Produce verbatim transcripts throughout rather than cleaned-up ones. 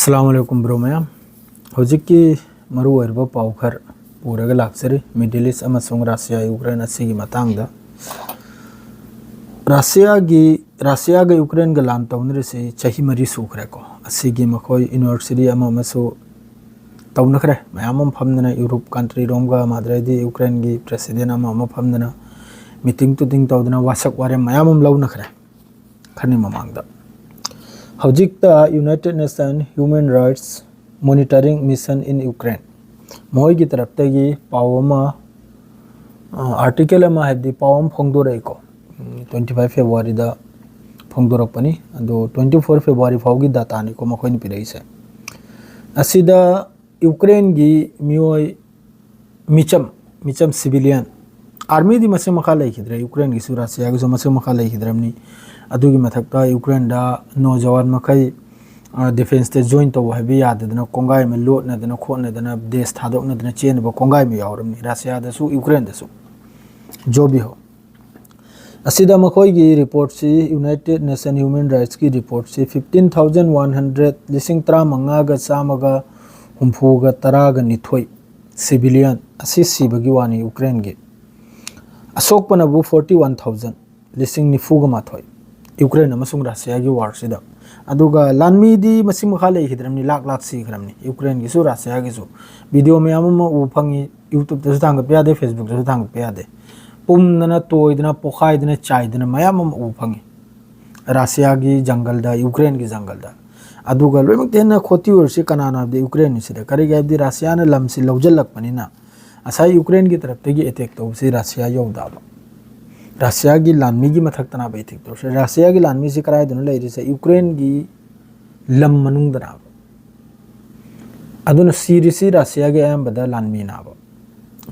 ꯑꯁꯂꯥꯃꯨ ꯑꯂꯥꯏꯀꯨꯝ bro ꯃꯌꯥꯝ꯫ ꯍꯧꯖꯤꯛꯀꯤ ꯃꯔꯨꯑꯣꯏꯔꯕ ꯄꯥꯎ ꯈꯔ ꯄꯨꯔꯒ ꯂꯥꯛꯆꯔꯤ꯫ ꯃꯤꯗꯜ ꯏꯁ ꯑꯃꯁꯨꯡ ꯔꯁꯤꯌꯥ ꯌꯨꯀ꯭ꯔꯦꯟ ꯑꯁꯤꯒꯤ ꯃꯇꯥꯡꯗ꯫ ꯔꯁꯤꯌꯥꯒꯤ ꯔꯁꯤꯌꯥꯒ ꯌꯨꯀ꯭ꯔꯦꯟꯒ ꯂꯥꯟ ꯇꯧꯅꯔꯤꯁꯤ ꯆꯍꯤ ꯃꯔꯤ ꯁꯨꯈ꯭ꯔꯦꯀꯣ꯫ ꯑꯁꯤꯒꯤ ꯃꯈꯣꯏ ꯌꯨꯅꯤꯚꯔꯁꯤꯇꯤ ꯑꯃ ꯑꯃꯁꯨ ꯇꯧꯅꯈ꯭ꯔꯦ꯫ ꯃꯌꯥꯝ ꯑꯃ ꯐꯝꯗꯅ ꯌꯨꯔꯣꯞ ꯀꯟꯇ꯭ꯔꯤ ꯔꯣꯝꯒ ꯑꯃ, ꯑꯗꯩꯗꯤ ꯌꯨꯀ꯭ꯔꯦꯟꯒꯤ ꯄ꯭ꯔꯦꯁꯤꯗꯦꯟ ꯑꯃ ꯑꯃ ꯐꯝꯗꯅ ꯃꯤꯇꯤꯡ ꯇꯨꯇꯤꯡ ꯇꯧꯗꯅ ꯋꯥꯁꯛ ꯋꯥꯔꯦꯝ ꯃꯌꯥꯝ ꯑꯃ ꯂꯧꯅꯈ꯭ꯔꯦ ꯈꯔꯅꯤ ꯃꯃꯥꯡꯗ꯫ ꯍꯧꯖꯤꯛꯇ United Nation Human Rights Monitoring Mission in Ukraine, ꯃꯈꯣꯏꯒꯤ ꯇꯔꯞꯇꯒꯤ ꯄꯥꯎ ꯑꯃ, ꯑꯥꯔꯇꯤꯀꯜ ꯑꯃ, ꯍꯥꯏꯕꯗꯤ ꯄꯥꯎ ꯑꯃ ꯐꯣꯡꯗꯣꯔꯛꯏꯀꯣ꯫ Twenty five ꯐꯦꯕ꯭ꯔꯨꯋꯥꯔꯤꯗ ꯐꯣꯡꯗꯣꯔꯛꯄꯅꯤ꯫ ꯑꯗꯣ ꯇ꯭ꯋꯦꯟꯇꯤ ꯐꯣꯔ ꯐꯦꯕ꯭ꯔꯨꯋꯥꯔꯤ ꯐꯥꯎꯒꯤ ꯗꯥꯇꯥꯅꯤꯀꯣ ꯃꯈꯣꯏꯅ ꯄꯤꯔꯛꯏꯁꯦ꯫ ꯑꯁꯤꯗ ꯌꯨꯀ꯭ꯔꯦꯟꯒꯤ ꯃꯤꯑꯣꯏ ꯃꯤꯆꯝ, ꯃꯤꯆꯝ, ꯁꯤꯚꯤꯂꯤꯌꯟ, ꯑꯥꯔꯃꯤꯗꯤ ꯃꯁꯤꯡ ꯃꯈꯥ ꯂꯩꯈꯤꯗ꯭ꯔꯦ, ꯌꯨꯀ꯭ꯔꯦꯟꯒꯤꯁꯨ ꯔꯁꯤꯌꯥꯒꯤꯁꯨ ꯃꯁꯤꯡ ꯃꯈꯥ ꯂꯩꯈꯤꯗ꯭ꯔꯕꯅꯤ꯫ ꯑꯗꯨꯒꯤ ꯃꯊꯛꯇ ꯌꯨꯀ꯭ꯔꯦꯟꯗ ꯅꯣꯖꯋꯥꯟ ꯃꯈꯩ, ꯑ, ꯗꯤꯐꯦꯟꯁꯇ ꯖꯣꯏꯟ ꯇꯧꯕ ꯍꯥꯏꯕ ꯌꯥꯗꯗꯅ, ꯀꯣꯡꯒꯥꯏ ꯑꯃ ꯂꯣꯠꯅꯗꯅ ꯈꯣꯠꯅꯗꯅ, ꯗꯦꯁ ꯊꯥꯗꯣꯛꯅꯗꯅ ꯆꯦꯟꯅꯕ ꯀꯣꯡꯒꯥꯏ ꯑꯃ ꯌꯥꯎꯔꯕꯅꯤ, ꯔꯁꯤꯌꯥꯗꯁꯨ ꯌꯨꯀ꯭ꯔꯦꯟꯗꯁꯨ꯫ ꯖꯣꯕꯤ ꯍꯣ꯫ ꯑꯁꯤꯗ ꯃꯈꯣꯏꯒꯤ ꯔꯤꯄꯣꯔꯠꯁꯤ, United Nation Human Rightsꯀꯤ ꯔꯤꯄꯣꯔꯠꯁꯤ, ꯐꯤꯐꯇꯤꯟ ꯊꯥꯎꯖꯟ ꯋꯥꯟ ꯍꯟꯗ꯭ꯔꯦꯠ, ꯂꯤꯁꯤꯡ ꯇꯔꯥꯃꯉꯥꯒ ꯆꯥꯝꯃꯒ ꯍꯨꯝꯐꯨꯒ ꯇꯔꯥꯒ ꯅꯤꯊꯣꯏ ꯁꯤꯚꯤꯂꯤꯌꯟ ꯑꯁꯤ ꯁꯤꯕꯒꯤ ꯋꯥꯅꯤ ꯌꯨꯀ꯭ꯔꯦꯟꯒꯤ꯫ ꯑꯁꯣꯛꯄꯅꯕꯨ ꯐꯣꯔꯇꯤ ꯋꯥꯟ ꯊꯥꯎꯖꯟ, ꯂꯤꯁꯤꯡ ꯅꯤꯐꯨꯒ ꯃꯥꯊꯣꯏ, ꯌꯨꯀ꯭ꯔꯦꯟ ꯑꯃꯁꯨꯡ ꯔꯁꯤꯌꯥꯒꯤ ꯋꯥꯔꯁꯤꯗ꯫ ꯑꯗꯨꯒ ꯂꯥꯟꯃꯤꯗꯤ ꯃꯁꯤꯡ ꯃꯈꯥ ꯂꯩꯈꯤꯗ꯭ꯔꯕꯅꯤ, ꯂꯥꯛ ꯂꯥꯛ ꯁꯤꯈ꯭ꯔꯕꯅꯤ, ꯌꯨꯀ꯭ꯔꯦꯟꯒꯤꯁꯨ ꯔꯁꯤꯌꯥꯒꯤꯁꯨ꯫ ꯚꯤꯗꯤꯑꯣ ꯃꯌꯥꯝ ꯑꯃ ꯎꯕ ꯐꯪꯉꯤ, YouTubeꯇꯁꯨ ꯊꯥꯡꯒꯠꯄ ꯌꯥꯗꯦ, Facebookꯇꯁꯨ ꯊꯥꯡꯒꯠꯄ ꯌꯥꯗꯦ꯫ ꯄꯨꯝꯗꯅ, ꯇꯣꯏꯗꯅ, ꯄꯣꯈꯥꯏꯗꯅ, ꯆꯥꯏꯗꯅ ꯃꯌꯥꯝ ꯑꯃ ꯎꯕ ꯐꯪꯉꯤ, ꯔꯁꯤꯌꯥꯒꯤ ꯖꯪꯒꯜꯗ, ꯌꯨꯀ꯭ꯔꯦꯟꯒꯤ ꯖꯪꯒꯜꯗ꯫ ꯑꯗꯨꯒ ꯂꯣꯏꯅꯃꯛꯇ ꯍꯦꯟꯅ ꯈꯣꯇꯤ ꯑꯣꯏꯔꯤꯁꯤ ꯀꯅꯥꯅꯣ ꯍꯥꯏꯕꯗ ꯌꯨꯀ꯭ꯔꯦꯟꯅꯤ꯫ ꯁꯤꯗ ꯀꯔꯤꯒꯤ ꯍꯥꯏꯕꯗꯤ ꯔꯁꯤꯌꯥꯅ ꯂꯝꯁꯤ ꯂꯧꯁꯤꯜꯂꯛꯄꯅꯤꯅ, ꯉꯁꯥꯏ ꯌꯨꯀ꯭ꯔꯦꯟꯒꯤ ꯇꯔꯞꯇꯒꯤ ꯑꯦꯇꯦꯛ ꯇꯧꯕꯁꯤ ꯔꯁꯤꯌꯥ ꯌꯧꯗꯕ, ꯔꯁꯤꯌꯥꯒꯤ ꯂꯥꯟꯃꯤꯒꯤ ꯃꯊꯛꯇꯅꯕ ꯑꯦꯇꯦꯛ ꯇꯧꯔꯤꯁꯦ꯫ ꯔꯁꯤꯌꯥꯒꯤ ꯂꯥꯟꯃꯤꯁꯤ ꯀꯗꯥꯏꯗꯅꯣ ꯂꯩꯔꯤꯁꯦ? ꯌꯨꯀ꯭ꯔꯦꯟꯒꯤ ꯂꯝ ꯃꯅꯨꯡꯗꯅꯕ꯫ ꯑꯗꯨꯅ ꯁꯤꯔꯤꯁꯤ ꯔꯁꯤꯌꯥꯒꯤ ꯑꯌꯥꯝꯕꯗ ꯂꯥꯟꯃꯤꯅꯥꯕ,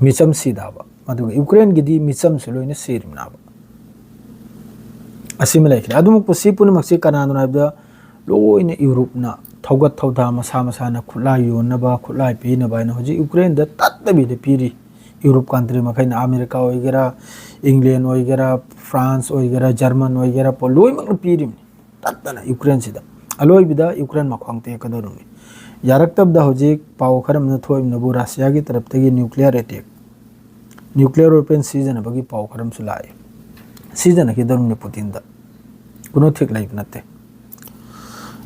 ꯃꯤꯆꯝ ꯁꯤꯗꯥꯕ꯫ ꯑꯗꯨꯒ ꯌꯨꯀ꯭ꯔꯦꯟꯒꯤꯗꯤ ꯃꯤꯆꯝꯁꯨ ꯂꯣꯏꯅ ꯁꯤꯔꯤꯕꯅꯥꯕ꯫ ꯑꯁꯤꯃ ꯂꯩꯈ꯭ꯔꯦ꯫ ꯑꯗꯨꯃꯛꯄꯨ ꯁꯤ ꯄꯨꯝꯅꯃꯛꯁꯤ ꯀꯅꯥꯅꯣ ꯍꯥꯏꯕꯗ ꯂꯣꯏꯅ ꯌꯨꯔꯣꯞꯅ ꯊꯧꯒꯠ ꯊꯧꯗꯥ ꯃꯁꯥ ꯃꯁꯥꯅ ꯈꯨꯠꯂꯥꯏ ꯌꯣꯟꯅꯕ, ꯈꯨꯠꯂꯥꯏ ꯄꯤꯅꯕ ꯍꯥꯏꯅ ꯍꯧꯖꯤꯛ ꯌꯨꯀ꯭ꯔꯦꯟꯗ ꯇꯠꯇꯕꯤꯗ ꯄꯤꯔꯤ꯫ ꯌꯨꯔꯣꯞ ꯀꯟꯇ꯭ꯔꯤ ꯃꯈꯩꯅ, ꯑꯃꯦꯔꯤꯀꯥ ꯑꯣꯏꯒꯦꯔꯥ, ꯏꯪꯂꯦꯟ ꯑꯣꯏꯒꯦꯔꯥ, ꯐ꯭ꯔꯥꯟꯁ ꯑꯣꯏꯒꯦꯔꯥ, ꯖꯔꯃꯟ ꯑꯣꯏꯒꯦꯔꯥ, ꯄꯣ-, ꯂꯣꯏꯅꯃꯛꯅ ꯄꯤꯔꯤꯕꯅꯤ ꯇꯠꯇꯅ ꯌꯨꯀ꯭ꯔꯦꯟꯁꯤꯗ꯫ ꯑꯂꯣꯏꯕꯗ ꯌꯨꯀ꯭ꯔꯦꯟ ꯃꯈ꯭ꯋꯥꯡ ꯇꯦꯛꯀꯗꯧꯔꯤꯕꯅꯤ꯫ ꯌꯥꯔꯛꯇꯕꯗ ꯍꯧꯖꯤꯛ ꯄꯥꯎ ꯈꯔ ꯑꯃꯅ ꯊꯣꯛꯏꯕꯅꯕꯨ ꯔꯁꯤꯌꯥꯒꯤ ꯇꯔꯞꯇꯒꯤ nuclear attack, nuclear weapon ꯁꯤꯖꯤꯟꯅꯕꯒꯤ ꯄꯥꯎ ꯈꯔ ꯑꯃꯁꯨ ꯂꯥꯛꯏ꯫ ꯁꯤꯖꯤꯟꯅꯈꯤꯗꯧꯔꯤꯕꯅꯤ ꯄꯨꯇꯤꯟꯗ꯫ ꯀꯩꯅꯣ ꯊꯤꯛ ꯂꯩꯕ ꯅꯠꯇꯦ꯫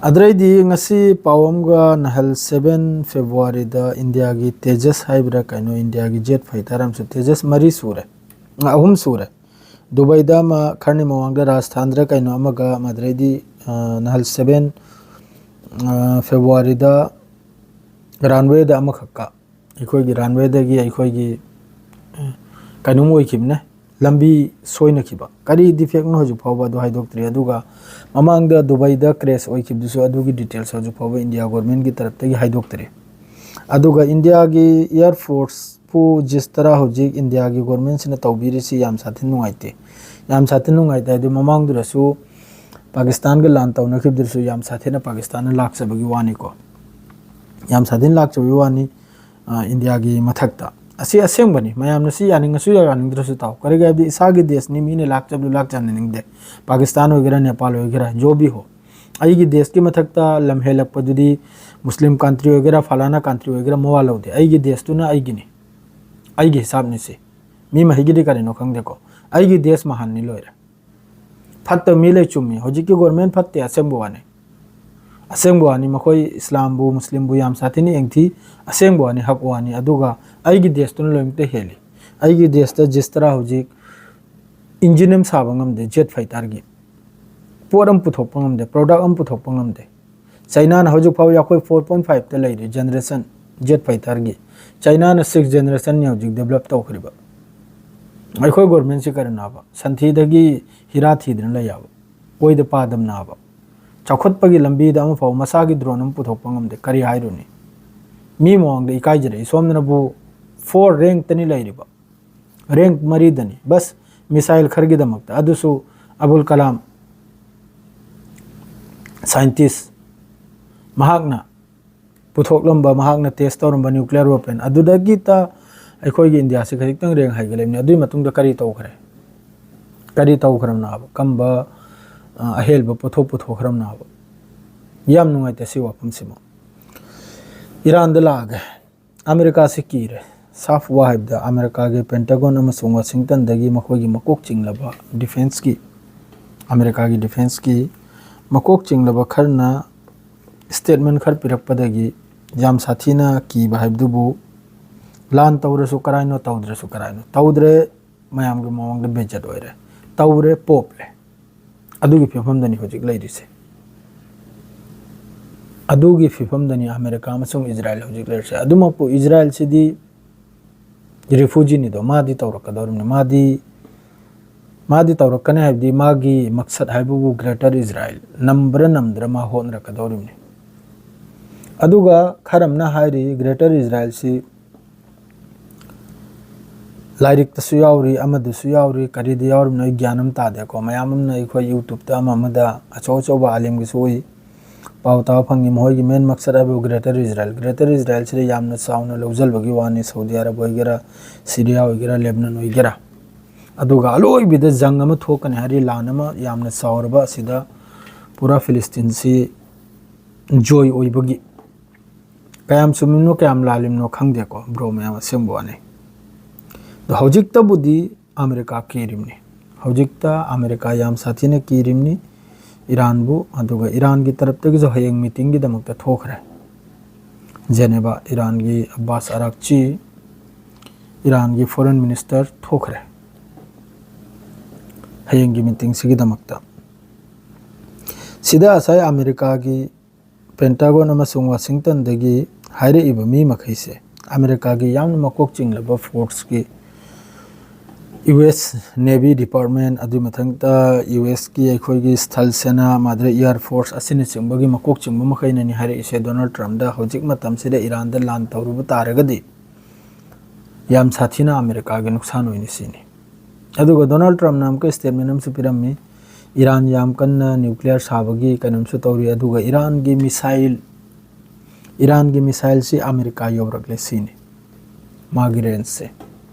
ꯑꯗꯨꯗꯩꯗꯤ ꯉꯁꯤ ꯄꯥꯎ ꯑꯃꯒ, ꯅꯍꯜ seven February ꯗ ꯏꯟꯗꯤꯌꯥꯒꯤ ꯇꯦꯖꯁ ꯍꯥꯏꯕ꯭ꯔꯥ ꯀꯩꯅꯣ, ꯏꯟꯗꯤꯌꯥꯒꯤ jet fighter ꯑꯃꯁꯨ, ꯇꯦꯖꯁ ꯃꯔꯤ ꯁꯨꯔꯦ, ꯑ, ꯑꯍꯨꯝ ꯁꯨꯔꯦ꯫ ꯗꯨꯕꯩꯗ ꯑꯃ, ꯈꯔꯅꯤ ꯃꯃꯥꯡꯗ ꯔꯥꯖꯁꯊꯥꯟꯗ ꯀꯩꯅꯣ ꯑꯃꯒ, ꯃꯗꯨꯗꯩꯗꯤ, ꯑ, ꯅꯍꯜ seven, ꯑ, February ꯗ runway ꯗ ꯑꯃꯈꯛꯀ, ꯑꯩꯈꯣꯏꯒꯤ runway ꯗꯒꯤ ꯑꯩꯈꯣꯏꯒꯤ, ꯑ, ꯀꯩꯅꯣꯝ ꯑꯣꯏꯈꯤꯕꯅꯦ, ꯂꯝꯕꯤ ꯁꯣꯏꯅꯈꯤꯕ꯫ ꯀꯔꯤ defect ꯅꯣ ꯍꯧꯖꯤꯛ ꯐꯥꯎꯕ ꯑꯗꯨ ꯍꯥꯏꯗꯣꯛꯇ꯭ꯔꯤ꯫ ꯑꯗꯨꯒ ꯃꯃꯥꯡꯗ ꯗꯨꯕꯩꯗ crash ꯑꯣꯏꯈꯤꯕꯗꯨꯁꯨ, ꯑꯗꯨꯒꯤ details ꯍꯧꯖꯤꯛ ꯐꯥꯎꯕ ꯏꯟꯗꯤꯌꯥ government ꯀꯤ ꯇꯔꯞꯇꯒꯤ ꯍꯥꯏꯗꯣꯛꯇ꯭ꯔꯤ꯫ ꯑꯗꯨꯒ ꯏꯟꯗꯤꯌꯥꯒꯤ air force ꯄꯨ ꯖꯤꯁ ꯇꯔꯥ ꯍꯧꯖꯤꯛ ꯏꯟꯗꯤꯌꯥꯒꯤ government ꯁꯤꯅ ꯇꯧꯕꯤꯔꯤꯁꯤ ꯌꯥꯝ ꯁꯥꯊꯤꯅ ꯅꯨꯡꯉꯥꯏꯇꯦ꯫ ꯌꯥꯝ ꯁꯥꯊꯤꯅ ꯅꯨꯡꯉꯥꯏꯇꯦ ꯍꯥꯏꯗꯤ, ꯃꯃꯥꯡꯗꯨꯗꯁꯨ ꯄꯥꯀꯤꯁꯇꯥꯟꯒ ꯂꯥꯟ ꯇꯧꯅꯈꯤꯕꯗꯨꯁꯨ ꯌꯥꯝ ꯁꯥꯊꯤꯅ ꯄꯥꯀꯤꯁꯇꯥꯟꯅ ꯂꯥꯛꯆꯕꯒꯤ ꯋꯥꯅꯤꯀꯣ꯫ ꯌꯥꯝ ꯁꯥꯊꯤꯅ ꯂꯥꯛꯆꯕꯒꯤ ꯋꯥꯅꯤ, ꯑ, ꯏꯟꯗꯤꯌꯥꯒꯤ ꯃꯊꯛꯇ꯫ ꯑꯁꯤ ꯑꯁꯦꯡꯕꯅꯤ, ꯃꯌꯥꯝꯅ ꯁꯤ ꯌꯥꯅꯤꯡꯉꯁꯨ ꯌꯥꯅꯤꯡꯗ꯭ꯔꯁꯨ ꯇꯥꯎ꯫ ꯀꯔꯤꯒꯤ ꯍꯥꯏꯕꯗꯤ, ꯏꯁꯥꯒꯤ ꯗꯦꯁꯅꯤ, ꯃꯤꯅ ꯂꯥꯛꯆꯕꯗꯨ ꯂꯥꯛꯆꯅꯅꯤꯡꯗꯦ꯫ ꯄꯥꯀꯤꯁꯇꯥꯟ ꯑꯣꯏꯒꯦꯔꯥ, ꯅꯦꯄꯥꯜ ꯑꯣꯏꯒꯦꯔꯥ, ꯖꯣ ꯚꯤ ꯍꯣ꯫ ꯑꯩꯒꯤ ꯗꯦꯁꯀꯤ ꯃꯊꯛꯇ ꯂꯝ ꯍꯦꯜꯂꯛꯄꯗꯨꯗꯤ ꯃꯨꯁꯂꯤꯝ country ꯑꯣꯏꯒꯦꯔꯥ, ꯐꯂꯥꯅꯥ country ꯑꯣꯏꯒꯦꯔꯥ, ꯃꯋꯥ ꯂꯧꯗꯦ꯫ ꯑꯩꯒꯤ ꯗꯦꯁꯇꯨꯅ ꯑꯩꯒꯤꯅꯤ, ꯑꯩꯒꯤ ꯍꯤꯁꯥꯞꯅꯤ ꯁꯤ꯫ ꯃꯤ ꯃꯍꯩꯒꯤꯗꯤ ꯀꯔꯤꯅꯣ ꯈꯪꯗꯦꯀꯣ, ꯑꯩꯒꯤ ꯗꯦꯁ ꯃꯍꯥꯟꯅꯤ, ꯂꯣꯏꯔꯦ꯫ ꯐꯠꯇꯕ ꯃꯤ ꯂꯩ, ꯆꯨꯝꯃꯤ, ꯍꯧꯖꯤꯛꯀꯤ government ꯐꯠꯇꯦ, ꯑꯁꯦꯡꯕ ꯋꯥꯅꯤ, ꯑꯁꯦꯡꯕ ꯋꯥꯅꯤ꯫ ꯃꯈꯣꯏ ꯏꯁꯂꯥꯝꯕꯨ, ꯃꯨꯁꯂꯤꯝꯕꯨ ꯌꯥꯝ ꯁꯥꯊꯤꯅ ꯌꯦꯡꯊꯤ, ꯑꯁꯦꯡꯕ ꯋꯥꯅꯤ, ꯍꯛ ꯋꯥꯅꯤ꯫ ꯑꯗꯨꯒ ꯑꯩꯒꯤ ꯗꯦꯁꯇꯨꯅ ꯂꯣꯏꯅꯃꯛꯇ ꯍꯦꯜꯂꯤ꯫ ꯑꯩꯒꯤ ꯗꯦꯁꯇ ꯖꯤꯁ ꯇꯔꯥ ꯍꯧꯖꯤꯛ engine ꯑꯃ ꯁꯥꯕ ꯉꯝꯗꯦ, jet fighter ꯒꯤ ꯄꯣꯠ ꯑꯃ ꯄꯨꯊꯣꯛꯄ ꯉꯝꯗꯦ, product ꯑꯃ ꯄꯨꯊꯣꯛꯄ ꯉꯝꯗꯦ꯫ ꯆꯩꯅꯥꯅ ꯍꯧꯖꯤꯛ ꯐꯥꯎꯕ ꯑꯩꯈꯣꯏ four point five ꯇ ꯂꯩꯔꯤ generation jet fighter ꯒꯤ꯫ ꯆꯩꯅꯥꯅ six generation ꯅꯤ ꯍꯧꯖꯤꯛ develop ꯇꯧꯈ꯭ꯔꯤꯕ꯫ ꯑꯩꯈꯣꯏ government ꯁꯤ ꯀꯔꯤꯅꯣꯕ? ꯁꯟꯊꯤꯗꯒꯤ ꯍꯤꯔꯥ ꯊꯤꯗꯅ ꯂꯩ ꯌꯥꯕ? ꯑꯣꯏꯗ ꯄꯥꯗꯕꯅꯕ? ꯆꯥꯎꯈꯠꯄꯒꯤ ꯂꯝꯕꯤꯗ ꯑꯃꯐꯥꯎ ꯃꯁꯥꯒꯤ drone ꯑꯃ ꯄꯨꯊꯣꯛꯄ ꯉꯝꯗꯦ, ꯀꯔꯤ ꯍꯥꯏꯔꯨꯅꯤ? ꯃꯤ ꯃꯃꯥꯡꯗ ꯏꯀꯥꯏꯖꯔꯛꯏ꯫ ꯁꯣꯝꯗꯅꯕꯨ four rank ꯇꯅꯤ ꯂꯩꯔꯤꯕ, rank ꯃꯔꯤꯗꯅꯤ꯫ ꯕꯁ, missile ꯈꯔꯒꯤꯗꯃꯛꯇ, ꯑꯗꯨꯁꯨ ꯑꯕꯨꯜ ꯀꯂꯥꯝ, scientist, ꯃꯍꯥꯛꯅ ꯄꯨꯊꯣꯛꯂꯝꯕ, ꯃꯍꯥꯛꯅ test ꯇꯧꯔꯝꯕ nuclear weapon, ꯑꯗꯨꯗꯒꯤꯇ ꯑꯩꯈꯣꯏꯒꯤ ꯏꯟꯗꯤꯌꯥꯁꯤ ꯈꯖꯤꯛꯇꯪ rank ꯍꯥꯏꯒꯠꯂꯛꯏꯕꯅꯤ꯫ ꯑꯗꯨꯒꯤ ꯃꯇꯨꯡꯗ ꯀꯔꯤ ꯇꯧꯈ꯭ꯔꯦ? ꯀꯔꯤ ꯇꯧꯈ꯭ꯔꯕꯅꯣ ꯍꯥꯏꯕ? ꯀꯔꯝꯕ, ꯑ, ꯑꯍꯦꯟꯕ ꯄꯣꯠꯊꯣꯛ ꯄꯨꯊꯣꯛꯈ꯭ꯔꯕꯅꯣ ꯍꯥꯏꯕ? ꯌꯥꯝ ꯅꯨꯡꯉꯥꯏꯇꯦ ꯁꯤ ꯋꯥꯐꯝꯁꯤꯃ꯫ ꯏꯔꯥꯟꯗ ꯂꯥꯛꯑꯒꯦ꯫ ꯑꯃꯦꯔꯤꯀꯥꯁꯤ ꯀꯤꯔꯦ꯫ ꯁꯥꯐ ꯋꯥ ꯍꯥꯏꯕꯗ ꯑꯃꯦꯔꯤꯀꯥꯒꯤ ꯄꯦꯟꯇꯥꯒꯣꯟ ꯑꯃꯁꯨꯡ ꯋꯥꯁꯤꯡꯇꯟꯗꯒꯤ ꯃꯈꯣꯏꯒꯤ ꯃꯀꯣꯛ ꯆꯤꯡꯂꯕ ꯗꯤꯐꯦꯟꯁꯀꯤ, ꯑꯃꯦꯔꯤꯀꯥꯒꯤ ꯗꯤꯐꯦꯟꯁꯀꯤ ꯃꯀꯣꯛ ꯆꯤꯡꯂꯕ ꯈꯔꯅ ꯁ꯭ꯇꯦꯠꯃꯦꯟ ꯈꯔ ꯄꯤꯔꯛꯄꯗꯒꯤ ꯌꯥꯝ ꯁꯥꯊꯤꯅ ꯀꯤꯕ ꯍꯥꯏꯕꯗꯨꯕꯨ, ꯂꯥꯟ ꯇꯧꯔꯁꯨ ꯀꯔꯥꯏꯅꯣ, ꯇꯧꯗ꯭ꯔꯁꯨ ꯀꯔꯥꯏꯅꯣ, ꯇꯧꯗ꯭ꯔꯦ ꯃꯌꯥꯝꯒꯤ ꯃꯃꯥꯡꯗ ꯕꯦꯖꯠ ꯑꯣꯏꯔꯦ, ꯇꯧꯔꯦ ꯄꯣꯞꯂꯦ꯫ ꯑꯗꯨꯒꯤ ꯐꯤꯕꯝꯗꯅꯤ ꯍꯧꯖꯤꯛ ꯂꯩꯔꯤꯁꯦ꯫ ꯑꯗꯨꯒꯤ ꯐꯤꯕꯝꯗꯅꯤ ꯑꯃꯦꯔꯤꯀꯥ ꯑꯃꯁꯨꯡ ꯏꯖꯔꯥꯏꯜ ꯍꯧꯖꯤꯛ ꯂꯩꯔꯤꯁꯦ꯫ ꯑꯗꯨꯃꯛꯄꯨ ꯏꯖꯔꯥꯏꯜꯁꯤꯗꯤ ꯔꯤꯐ꯭ꯌꯨꯖꯤꯅꯤꯗꯣ, ꯃꯥꯗꯤ ꯇꯧꯔꯛꯀꯗꯧꯔꯤꯕꯅꯤ꯫ ꯃꯥꯗꯤ, ꯃꯥꯗꯤ ꯇꯧꯔꯛꯀꯅꯤ ꯍꯥꯏꯕꯗꯤ ꯃꯥꯒꯤ ꯃꯛꯁꯠ ꯍꯥꯏꯕꯕꯨ ꯒ꯭ꯔꯦꯇꯔ ꯏꯖꯔꯥꯏꯜ ꯅꯝꯕ꯭ꯔꯥ ꯅꯝꯗ꯭ꯔꯥ ꯃꯥ ꯍꯣꯠꯅꯔꯛꯀꯗꯧꯔꯤꯕꯅꯤ꯫ ꯑꯗꯨꯒ ꯈꯔ ꯑꯃꯅ ꯍꯥꯏꯔꯤ ꯒ꯭ꯔꯦꯇꯔ ꯏꯖꯔꯥꯏꯜꯁꯤ ꯂꯥꯏꯔꯤꯛꯇꯁꯨ ꯌꯥꯎꯔꯤ, ꯑꯃꯗꯁꯨ ꯌꯥꯎꯔꯤ, ꯀꯔꯤꯗ ꯌꯥꯎꯔꯤꯕꯅꯣ ꯑꯩ ꯒ꯭ꯌꯥꯟ ꯑꯃ ꯇꯥꯗꯦꯀꯣ꯫ ꯃꯌꯥꯝ ꯑꯃꯅ ꯑꯩꯈꯣꯏ YouTubeꯇ ꯑꯃ ꯑꯃꯗ ꯑꯆꯧ ꯑꯆꯧꯕ ꯑꯥꯂꯤꯝꯒꯤꯁꯨ ꯎꯏ, ꯄꯥꯎ ꯇꯥꯕ ꯐꯪꯉꯤ꯫ ꯃꯈꯣꯏꯒꯤ ꯃꯦꯟ ꯃꯛꯁꯠ ꯍꯥꯏꯕꯨ ꯒ꯭ꯔꯦꯇꯔ ꯏꯖꯔꯥꯏꯜ, ꯒ꯭ꯔꯦꯇꯔ ꯏꯖꯔꯥꯏꯜꯁꯤꯗ ꯌꯥꯝꯅ ꯆꯥꯎꯅ ꯂꯧꯁꯤꯟꯕꯒꯤ ꯋꯥꯅꯤ꯫ ꯁꯧꯗꯤ ꯑꯔꯕ ꯑꯣꯏꯒꯦꯔꯥ, ꯁꯤꯔꯤꯌꯥ ꯑꯣꯏꯒꯦꯔꯥ, ꯂꯦꯕꯅꯟ ꯑꯣꯏꯒꯦꯔꯥ, ꯑꯗꯨꯒ ꯑꯂꯣꯏꯕꯤꯗ ꯖꯪ ꯑꯃ ꯊꯣꯛꯀꯅꯤ ꯍꯥꯏꯔꯤ, ꯂꯥꯟ ꯑꯃ ꯌꯥꯝꯅ ꯆꯥꯎꯔꯕ ꯑꯁꯤꯗ ꯄꯨꯔꯥ ꯐꯤꯂꯤꯁꯇꯤꯟꯁꯤ ꯖꯣꯏ ꯑꯣꯏꯕꯒꯤ꯫ ꯀꯌꯥꯝ ꯆꯨꯝꯃꯤꯕꯅꯣ ꯀꯌꯥꯝ ꯂꯥꯜꯂꯤꯕꯅꯣ ꯈꯪꯗꯦꯀꯣ, ꯕ꯭ꯔꯣ ꯃꯌꯥꯝ, ꯑꯁꯦꯡꯕ ꯋꯥꯅꯤ꯫ ꯑꯗꯣ ꯍꯧꯖꯤꯛꯇꯕꯨꯗꯤ ꯑꯃꯦꯔꯤꯀꯥ ꯀꯤꯔꯤꯕꯅꯤ꯫ ꯍꯧꯖꯤꯛꯇ ꯑꯃꯦꯔꯤꯀꯥ ꯌꯥꯝ ꯁꯥꯊꯤꯅ ꯀꯤꯔꯤꯕꯅꯤ ꯏꯔꯥꯟꯕꯨ꯫ ꯑꯗꯨꯒ ꯏꯔꯥꯟꯒꯤ ꯇꯔꯞꯇꯒꯤꯁꯨ ꯍꯌꯦꯡ ꯃꯤꯇꯤꯡꯒꯤꯗꯃꯛꯇ ꯊꯣꯛꯈ꯭ꯔꯦ ꯖꯦꯅꯦꯕꯥ꯫ ꯏꯔꯥꯟꯒꯤ ꯑꯕꯥꯁ ꯑꯔꯥꯛꯆꯤ, ꯏꯔꯥꯟꯒꯤ ꯐꯣꯔꯦꯟ ꯃꯤꯅꯤꯁꯇꯔ ꯊꯣꯛꯈ꯭ꯔꯦ ꯍꯌꯦꯡꯒꯤ ꯃꯤꯇꯤꯡꯁꯤꯒꯤꯗꯃꯛꯇ꯫ ꯁꯤꯗ ꯉꯁꯥꯏ ꯑꯃꯦꯔꯤꯀꯥꯒꯤ ꯄꯦꯟꯇꯥꯒꯣꯟ ꯑꯃꯁꯨꯡ ꯋꯥꯁꯤꯡꯇꯟꯗꯒꯤ ꯍꯥꯏꯔꯛꯏꯕ ꯃꯤ ꯃꯈꯩꯁꯦ ꯑꯃꯦꯔꯤꯀꯥꯒꯤ ꯌꯥꯝꯅ ꯃꯀꯣꯛ ꯆꯤꯡꯂꯕ ꯐꯣꯔꯁꯀꯤ, ꯌꯨ ꯑꯦꯁ ꯅꯦꯚꯤ ꯗꯤꯄꯥꯔꯠꯃꯦꯟ, ꯑꯗꯨꯒꯤ ꯃꯊꯛꯇ ꯌꯨ ꯑꯦꯁꯀꯤ ꯑꯩꯈꯣꯏꯒꯤ ꯁ꯭ꯊꯜ ꯁꯦꯅꯥ, ꯃꯥꯗ꯭ꯔ ꯏꯌꯥꯔ ꯐꯣꯔꯁ ꯑꯁꯤꯅꯆꯤꯡꯕꯒꯤ ꯃꯀꯣꯛ ꯆꯤꯡꯕ ꯃꯈꯩꯅꯅꯤ ꯍꯥꯏꯔꯛꯏꯁꯦ꯫ ꯗꯣꯅꯥꯜꯗ ꯇ꯭ꯔꯝꯞꯗ ꯍꯧꯖꯤꯛ ꯃꯇꯝꯁꯤꯗ ꯏꯔꯥꯟꯗ ꯂꯥꯟ ꯇꯧꯔꯨꯕ ꯇꯥꯔꯒꯗꯤ ꯌꯥꯝ ꯁꯥꯊꯤꯅ ꯑꯃꯦꯔꯤꯀꯥꯒꯤ ꯅꯨꯡꯁꯥꯟ ꯑꯣꯏꯅꯤ ꯁꯤꯅꯤ꯫ ꯑꯗꯨꯒ ꯗꯣꯅꯥꯜꯗ ꯇ꯭ꯔꯝꯞꯅ ꯑꯃꯨꯛꯀ ꯁ꯭ꯇꯦꯠꯃꯦꯟ ꯑꯃꯁꯨ ꯄꯤꯔꯝꯃꯤ, ꯏꯔꯥꯟ ꯌꯥꯝ ꯀꯟꯅ ꯅ꯭ꯌꯨꯀ꯭ꯂꯤꯌꯔ ꯁꯥꯕꯒꯤ ꯀꯩꯅꯣꯝꯁꯨ ꯇꯧꯔꯤ, ꯑꯗꯨꯒ ꯏꯔꯥꯟꯒꯤ ꯃꯤꯁꯥꯏꯜ, ꯏꯔꯥꯟꯒꯤ ꯃꯤꯁꯥꯏꯜꯁꯤ ꯑꯃꯦꯔꯤꯀꯥ ꯌꯧꯔꯛꯂꯦ ꯁꯤꯅꯤ ꯃꯥꯒꯤ ꯔꯦꯟꯖꯁꯦ꯫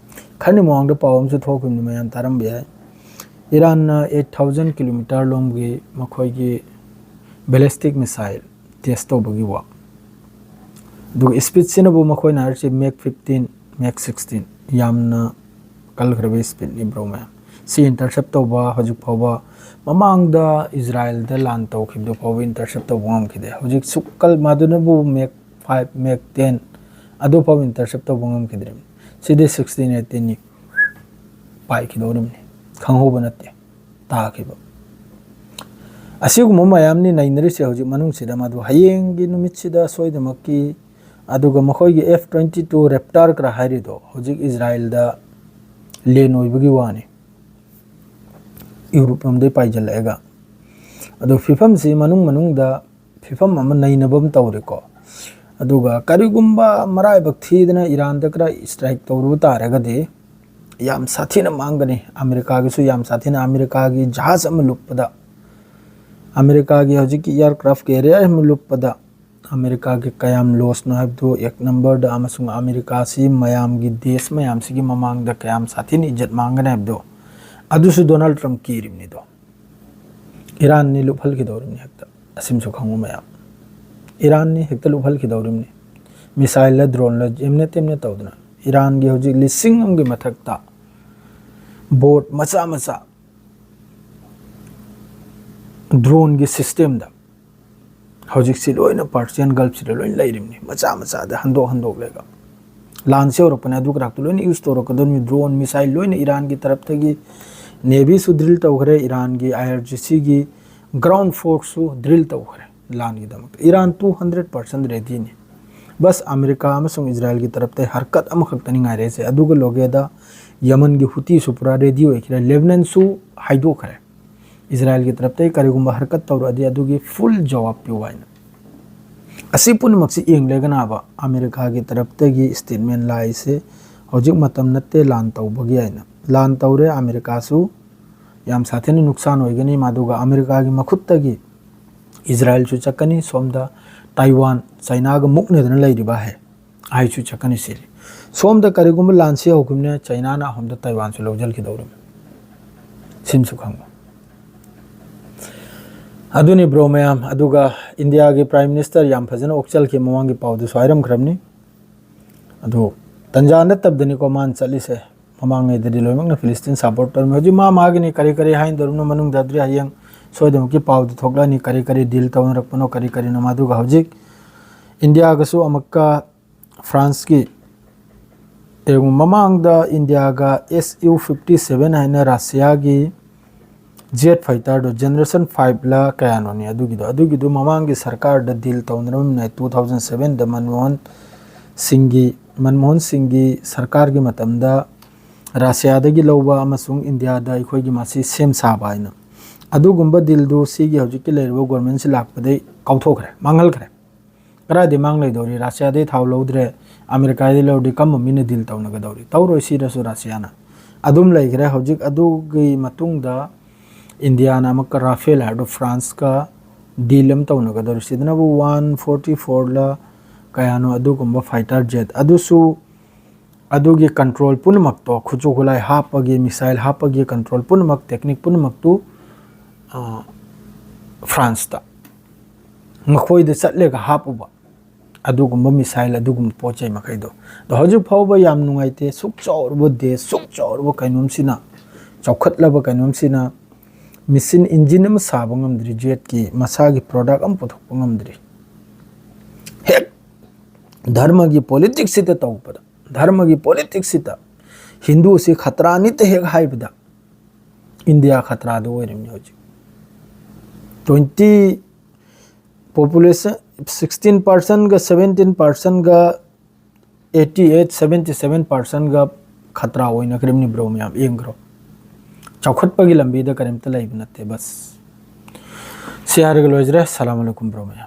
ꯈꯔꯅꯤ ꯃꯃꯥꯡꯗ ꯄꯥꯎ ꯑꯃꯁꯨ ꯊꯣꯛꯈꯤꯕꯅꯤ, ꯃꯌꯥꯝ ꯇꯥꯔꯝꯕ ꯌꯥꯏ꯫ ꯏꯔꯥꯟꯅ ꯑꯩꯠ ꯊꯥꯎꯖꯟ ꯀꯤꯂꯣꯃꯤꯇꯔ ꯂꯣꯝꯒꯤ ꯃꯈꯣꯏꯒꯤ Ballistic missile test ꯇꯧꯕꯒꯤ ꯋꯥ꯫ ꯑꯗꯨꯒ speedꯁꯤꯅꯕꯨ ꯃꯈꯣꯏꯅ ꯍꯥꯏꯔꯤꯁꯦ Mach fifteen, Mach sixteen, ꯌꯥꯝꯅ ꯀꯜꯈ꯭ꯔꯕ speedꯅꯤ bro ꯃꯌꯥꯝ꯫ ꯁꯤ intercept ꯇꯧꯕ ꯍꯧꯖꯤꯛ ꯐꯥꯎꯕ, ꯃꯃꯥꯡꯗ ꯏꯖꯔꯥꯏꯜꯗ ꯂꯥꯟ ꯇꯧꯈꯤꯕꯗꯨ ꯐꯥꯎꯕ intercept ꯇꯧꯕ ꯉꯝꯈꯤꯗꯦ꯫ ꯍꯧꯖꯤꯛ ꯁꯨꯛ ꯀꯜ-, ꯃꯗꯨꯅꯕꯨ Mach five, Mach ten, ꯑꯗꯨ ꯐꯥꯎꯕ intercept ꯇꯧꯕ ꯉꯝꯈꯤꯗ꯭ꯔꯤꯕꯅꯤ꯫ ꯁꯤꯗꯤ sixteen, eighteenꯅꯤ, ꯄꯥꯏꯈꯤꯗꯧꯔꯤꯕꯅꯤ, ꯈꯪꯍꯧꯕ ꯅꯠꯇꯦ꯫ ꯇꯥꯈꯤꯕ꯫ ꯑꯁꯤꯒꯨꯝꯕ ꯃꯌꯥꯝꯅꯤ ꯅꯩꯅꯔꯤꯁꯦ ꯍꯧꯖꯤꯛ ꯃꯅꯨꯡꯁꯤꯗ꯫ ꯃꯗꯨ ꯍꯌꯦꯡꯒꯤ ꯅꯨꯃꯤꯠꯁꯤꯗ ꯁꯣꯏꯗꯅꯃꯛꯀꯤ, ꯑꯗꯨꯒ ꯃꯈꯣꯏꯒꯤ F twenty two Raptor ꯀꯔ ꯍꯥꯏꯔꯤꯗꯣ ꯍꯧꯖꯤꯛ ꯏꯖꯔꯥꯏꯜꯗ ꯂꯦꯟ ꯑꯣꯏꯕꯒꯤ ꯋꯥꯅꯤ, ꯌꯨꯔꯣꯞ ꯂꯣꯝꯗꯩ ꯄꯥꯏꯁꯤꯜꯂꯛꯑꯒ꯫ ꯑꯗꯣ ꯐꯤꯐꯝꯁꯤ ꯃꯅꯨꯡ ꯃꯅꯨꯡꯗ ꯐꯤꯐꯝ ꯑꯃ ꯅꯩꯅꯕ ꯑꯃ ꯇꯧꯔꯦꯀꯣ꯫ ꯑꯗꯨꯒ ꯀꯔꯤꯒꯨꯝꯕ ꯃꯔꯥꯏꯕꯛ ꯊꯤꯗꯅ ꯏꯔꯥꯟꯗ ꯈꯔ strike ꯇꯧꯔꯨꯕ ꯇꯥꯔꯒꯗꯤ ꯌꯥꯝ ꯁꯥꯊꯤꯅ ꯃꯥꯡꯒꯅꯤ꯫ ꯑꯃꯦꯔꯤꯀꯥꯒꯤꯁꯨ ꯌꯥꯝ ꯁꯥꯊꯤꯅ, ꯑꯃꯦꯔꯤꯀꯥꯒꯤ ꯖꯍꯥꯖ ꯑꯃ ꯂꯨꯞꯄꯗ, ꯑꯃꯦꯔꯤꯀꯥꯒꯤ ꯍꯧꯖꯤꯛꯀꯤ aircraft carrier ꯑꯃ ꯂꯨꯞꯄꯗ ꯑꯃꯦꯔꯤꯀꯥꯒꯤ ꯀꯌꯥꯝ lossꯅꯣ ꯍꯥꯏꯕꯗꯨ ꯑꯦꯛ numberꯗ, ꯑꯃꯁꯨꯡ ꯑꯃꯦꯔꯤꯀꯥꯁꯤ ꯃꯌꯥꯝꯒꯤ, ꯗꯦꯁ ꯃꯌꯥꯝꯁꯤꯒꯤ ꯃꯃꯥꯡꯗ ꯀꯌꯥꯝ ꯁꯥꯊꯤꯅ ꯏꯖꯠ ꯃꯥꯡꯒꯅꯤ ꯍꯥꯏꯕꯗꯣ, ꯑꯗꯨꯁꯨ ꯗꯣꯅꯥꯜꯗ ꯇ꯭ꯔꯝꯞ ꯀꯤꯔꯤꯕꯅꯤꯗꯣ꯫ ꯏꯔꯥꯟꯅꯤ ꯂꯨꯞꯍꯜꯈꯤꯗꯧꯔꯤꯕꯅꯤ ꯍꯦꯛꯇ꯫ ꯑꯁꯤꯃꯁꯨ ꯈꯪꯉꯨ ꯃꯌꯥꯝ꯫ ꯏꯔꯥꯟꯅꯤ ꯍꯦꯛꯇ ꯂꯨꯞꯍꯜꯈꯤꯗꯧꯔꯤꯕꯅꯤ꯫ Missileꯂ droneꯂ ꯑꯦꯝꯅꯦ ꯇꯦꯝꯅꯦ ꯇꯧꯗꯅ ꯏꯔꯥꯟꯒꯤ ꯍꯧꯖꯤꯛ ꯂꯤꯁꯤꯡ ꯑꯃꯒꯤ ꯃꯊꯛꯇ boat ꯃꯆꯥ ꯃꯆꯥ droneꯒꯤ systemꯗ ꯍꯧꯖꯤꯛꯁꯤ ꯂꯣꯏꯅ Persian Gulfꯁꯤꯗ ꯂꯣꯏꯅ ꯂꯩꯔꯤꯕꯅꯤ, ꯃꯆꯥ ꯃꯆꯥꯗ ꯍꯟꯗꯣꯛ ꯍꯟꯗꯣꯛꯂꯒ꯫ ꯂꯥꯟꯁꯦ ꯍꯧꯔꯛꯄꯅꯦ, ꯑꯗꯨ ꯀꯔꯥꯛꯇꯨ ꯂꯣꯏꯅ use ꯇꯧꯔꯛꯀꯗꯧꯔꯤꯕꯅꯤ꯫ Drone, missile ꯂꯣꯏꯅ ꯏꯔꯥꯟꯒꯤ ꯇꯔꯞꯇꯒꯤ꯫ Navyꯁꯨ drill ꯇꯧꯈ꯭ꯔꯦ, ꯏꯔꯥꯟꯒꯤ IRGCꯒꯤ ground forceꯁꯨ drill ꯇꯧꯈ꯭ꯔꯦ ꯂꯥꯟꯒꯤꯗꯃꯛꯇ꯫ ꯏꯔꯥꯟ two hundred percent readyꯅꯤ꯫ ꯕꯁ ꯑꯃꯦꯔꯤꯀꯥ ꯑꯃꯁꯨꯡ ꯏꯖꯔꯥꯏꯜꯒꯤ ꯇꯔꯞꯇ ꯍꯔꯀꯠ ꯑꯃꯈꯛꯇꯅꯤ ꯉꯥꯏꯔꯛꯏꯁꯦ꯫ ꯑꯗꯨꯒ ꯂꯣꯏꯒꯦꯗ ꯌꯃꯟꯒꯤ ꯍꯨꯇꯤꯁꯨ ꯄꯨꯔꯥ ready ꯑꯣꯏꯈ꯭ꯔꯦ, ꯂꯦꯕꯅꯟꯁꯨ ꯍꯥꯏꯗꯣꯛꯈ꯭ꯔꯦ꯫ ꯏꯖꯔꯥꯏꯜꯒꯤ ꯇꯔꯞꯇꯒꯤ ꯀꯔꯤꯒꯨꯝꯕ ꯍꯔꯀꯠ ꯇꯧꯔꯛꯑꯗꯤ ꯑꯗꯨꯒꯤ full ꯖꯋꯥꯕ ꯄꯤꯌꯨ ꯍꯥꯏꯅ꯫ ꯑꯁꯤ ꯄꯨꯝꯅꯃꯛꯁꯤ ꯌꯦꯡꯂꯒꯅꯕ ꯑꯃꯦꯔꯤꯀꯥꯒꯤ ꯇꯔꯞꯇꯒꯤ statement ꯂꯥꯛꯏꯁꯦ ꯍꯧꯖꯤꯛ ꯃꯇꯝ ꯅꯠꯇꯦ ꯂꯥꯟ ꯇꯧꯕꯒꯤ ꯍꯥꯏꯅ꯫ ꯂꯥꯟ ꯇꯧꯔꯦ ꯑꯃꯦꯔꯤꯀꯥꯁꯨ, ꯌꯥꯝ ꯁꯥꯊꯤꯅ ꯅꯨꯛꯁꯥꯟ ꯑꯣꯏꯒꯅꯤ꯫ ꯃꯗꯨꯒ ꯑꯃꯦꯔꯤꯀꯥꯒꯤ ꯃꯈꯨꯠꯇꯒꯤ ꯏꯖꯔꯥꯏꯜꯁꯨ ꯆꯠꯀꯅꯤ꯫ ꯁꯣꯝꯗ ꯇꯥꯏꯋꯥꯟ, ꯆꯥꯏꯅꯥꯒ ꯃꯨꯛꯅꯗꯅ ꯂꯩꯔꯤꯕ ꯍꯥꯏ, ꯍꯥꯏꯁꯨ ꯆꯠꯀꯅꯤ ꯁꯤꯅꯤ꯫ ꯁꯣꯝꯗ ꯀꯔꯤꯒꯨꯝꯕ ꯂꯥꯟꯁꯤ ꯍꯧꯈꯤꯕꯅ ꯆꯥꯏꯅꯥꯅ ꯑꯍꯨꯝꯗ ꯇꯥꯏꯋꯥꯟꯁꯨ ꯂꯧꯁꯤꯟꯈꯤꯗꯧꯔꯤꯕꯅꯤ꯫ ꯁꯤꯃꯁꯨ ꯈꯪꯉꯨ꯫ ꯑꯗꯨꯅꯤ bro ꯃꯌꯥꯝ, ꯑꯗꯨꯒ ꯏꯟꯗꯤꯌꯥꯒꯤ Prime Minister ꯌꯥꯝ ꯐꯖꯅ ꯑꯣꯛꯆꯜꯈꯤ ꯃꯃꯥꯡꯒꯤ ꯄꯥꯎꯗꯨꯁꯨ ꯍꯥꯏꯔꯝꯈ꯭ꯔꯕꯅꯤ꯫ ꯑꯗꯨ ꯇꯟꯖꯥ ꯅꯠꯇꯕꯗꯅꯤꯀꯣ ꯃꯥꯅ ꯆꯠꯂꯤꯁꯦ꯫ ꯃꯃꯥꯡꯉꯩꯗꯗꯤ ꯂꯣꯏꯅꯃꯛꯅ ꯐꯤꯂꯤꯁꯇꯤꯟ support ꯇꯧꯔꯝꯃꯤ꯫ ꯍꯧꯖꯤꯛ ꯃꯥ ꯃꯥꯒꯤꯅꯤ, ꯀꯔꯤ ꯀꯔꯤ ꯍꯥꯏꯗꯧꯔꯤꯕꯅꯣ ꯃꯅꯨꯡꯗ ꯑꯗꯨꯗꯤ ꯍꯌꯦꯡ ꯁꯣꯏꯗꯅꯃꯛꯀꯤ ꯄꯥꯎꯗꯤ ꯊꯣꯛꯂꯛꯑꯅꯤ, ꯀꯔꯤ ꯀꯔꯤ deal ꯇꯧꯅꯔꯛꯄꯅꯣ, ꯀꯔꯤ ꯀꯔꯤꯅꯣ꯫ ꯃꯗꯨꯒ ꯍꯧꯖꯤꯛ ꯏꯟꯗꯤꯌꯥꯒꯁꯨ ꯑꯃꯨꯛꯀ ꯐ꯭ꯔꯥꯟꯁꯀꯤ, ꯀꯩꯒꯨꯝꯕ ꯃꯃꯥꯡꯗ ꯏꯟꯗꯤꯌꯥꯒ S U fifty seven ꯍꯥꯏꯅ ꯔꯁꯤꯌꯥꯒꯤ jet fighterꯗꯣ generation five ꯂ ꯀꯌꯥꯅꯣꯅꯦ ꯑꯗꯨꯒꯤꯗꯣ, ꯑꯗꯨꯒꯤꯗꯣ ꯃꯃꯥꯡꯒꯤ ꯁꯔꯀꯥꯔꯗ deal ꯇꯧꯅꯔꯝꯃꯤꯅꯦ꯫ Two thousand seven ꯗ ꯃꯟꯃꯣꯍꯟ ꯁꯤꯡꯒꯤ, ꯃꯟꯃꯣꯍꯟ ꯁꯤꯡꯒꯤ ꯁꯔꯀꯥꯔꯒꯤ ꯃꯇꯝꯗ ꯔꯁꯤꯌꯥꯗꯒꯤ ꯂꯧꯕ ꯑꯃꯁꯨꯡ ꯏꯟꯗꯤꯌꯥꯗ ꯑꯩꯈꯣꯏꯒꯤ ꯃꯁꯤ ꯁꯦꯝ ꯁꯥꯕ ꯍꯥꯏꯅ꯫ ꯑꯗꯨꯒꯨꯝꯕ dealꯗꯨ ꯁꯤꯒꯤ ꯍꯧꯖꯤꯛꯀꯤ ꯂꯩꯔꯤꯕ governmentꯁꯤ ꯂꯥꯛꯄꯗꯩ ꯀꯥꯎꯊꯣꯛꯈ꯭ꯔꯦ, ꯃꯥꯡꯍꯜꯈ꯭ꯔꯦ꯫ ꯀꯗꯥꯏꯗꯩ ꯃꯥꯡ ꯂꯩꯗꯧꯔꯤ? ꯔꯁꯤꯌꯥꯗꯩ ꯊꯥꯎ ꯂꯧꯗ꯭ꯔꯦ, ꯑꯃꯦꯔꯤꯀꯥꯗꯩ ꯂꯧꯔꯗꯤ ꯀꯔꯝꯕ ꯃꯤꯅ deal ꯇꯧꯅꯒꯗꯧꯔꯤ? ꯇꯧꯔꯣꯏ, ꯁꯤꯔꯁꯨ ꯔꯁꯤꯌꯥꯅ꯫ ꯑꯗꯨꯝ ꯂꯩꯈ꯭ꯔꯦ꯫ ꯍꯧꯖꯤꯛ ꯑꯗꯨꯒꯤ ꯃꯇꯨꯡꯗ ꯏꯟꯗꯤꯌꯥꯅ ꯑꯃꯨꯛꯀ Rafale ꯍꯥꯏꯕꯗꯣ ꯐ꯭ꯔꯥꯟꯁꯀ deal ꯑꯃ ꯇꯧꯅꯒꯗꯧꯔꯤ꯫ ꯁꯤꯗꯅꯕꯨ one forty four ꯂ ꯀꯌꯥꯅꯣ ꯑꯗꯨꯒꯨꯝꯕ fighter jet꯫ ꯑꯗꯨꯁꯨ ꯑꯗꯨꯒꯤ control ꯄꯨꯝꯅꯃꯛꯇꯣ, ꯈꯨꯠꯁꯨ ꯈꯨꯠꯂꯥꯏ ꯍꯥꯞꯄꯒꯤ, missile ꯍꯥꯞꯄꯒꯤ control ꯄꯨꯝꯅꯃꯛ, technique ꯄꯨꯝꯅꯃꯛꯇꯨ, ꯑ, ꯐ꯭ꯔꯥꯟꯁꯇ ꯃꯈꯣꯏꯗ ꯆꯠꯂꯒ ꯍꯥꯞꯄꯨꯕ꯫ ꯑꯗꯨꯒꯨꯝꯕ missile, ꯑꯗꯨꯒꯨꯝꯕ ꯄꯣꯠ ꯆꯩ ꯃꯈꯩꯗꯣ꯫ ꯑꯗꯣ ꯍꯧꯖꯤꯛ ꯐꯥꯎꯕ ꯌꯥꯝ ꯅꯨꯡꯉꯥꯏꯇꯦ꯫ ꯁꯨꯛ ꯆꯥꯎꯔꯕ ꯗꯦꯁ, ꯁꯨꯛ ꯆꯥꯎꯔꯕ ꯀꯩꯅꯣꯝꯁꯤꯅ, ꯆꯥꯎꯈꯠꯂꯕ ꯀꯩꯅꯣꯝꯁꯤꯅ machine engine ꯑꯃ ꯁꯥꯕ ꯉꯝꯗ꯭ꯔꯤ, jetꯀꯤ ꯃꯁꯥꯒꯤ product ꯑꯃ ꯄꯨꯊꯣꯛꯄ ꯉꯝꯗ꯭ꯔꯤ꯫ ꯍꯦꯛ ꯙꯔꯃꯒꯤ politicsꯁꯤꯗ ꯇꯧꯕꯗ, ꯙꯔꯃꯒꯤ politicsꯁꯤꯗ ꯍꯤꯟꯗꯨꯁꯤ ꯈꯇ꯭ꯔꯥꯅꯤꯇ ꯍꯦꯛ ꯍꯥꯏꯕꯗ ꯏꯟꯗꯤꯌꯥ ꯈꯇ꯭ꯔꯥꯗ ꯑꯣꯏꯔꯤꯕꯅꯤ ꯍꯧꯖꯤꯛ꯫ Twenty population, sixteen percentꯒ seventeen percentꯒ eighty eight, seventy seven percentꯒ Khatra ꯑꯣꯏꯅꯈ꯭ꯔꯤꯕꯅꯤ bro ꯃꯌꯥꯝ, ꯌꯦꯡꯈ꯭ꯔꯣ꯫ ꯆꯥꯎꯈꯠꯄꯒꯤ ꯂꯝꯕꯤꯗ ꯀꯔꯤꯝꯇ ꯂꯩꯕ ꯅꯠꯇꯦ꯫ ꯕꯁ ꯁꯤ ꯍꯥꯏꯔꯒ ꯂꯣꯏꯖꯔꯦ꯫ ꯁꯂꯥꯝ ꯑꯂꯩꯀꯨꯝ bro ꯃꯌꯥꯝ꯫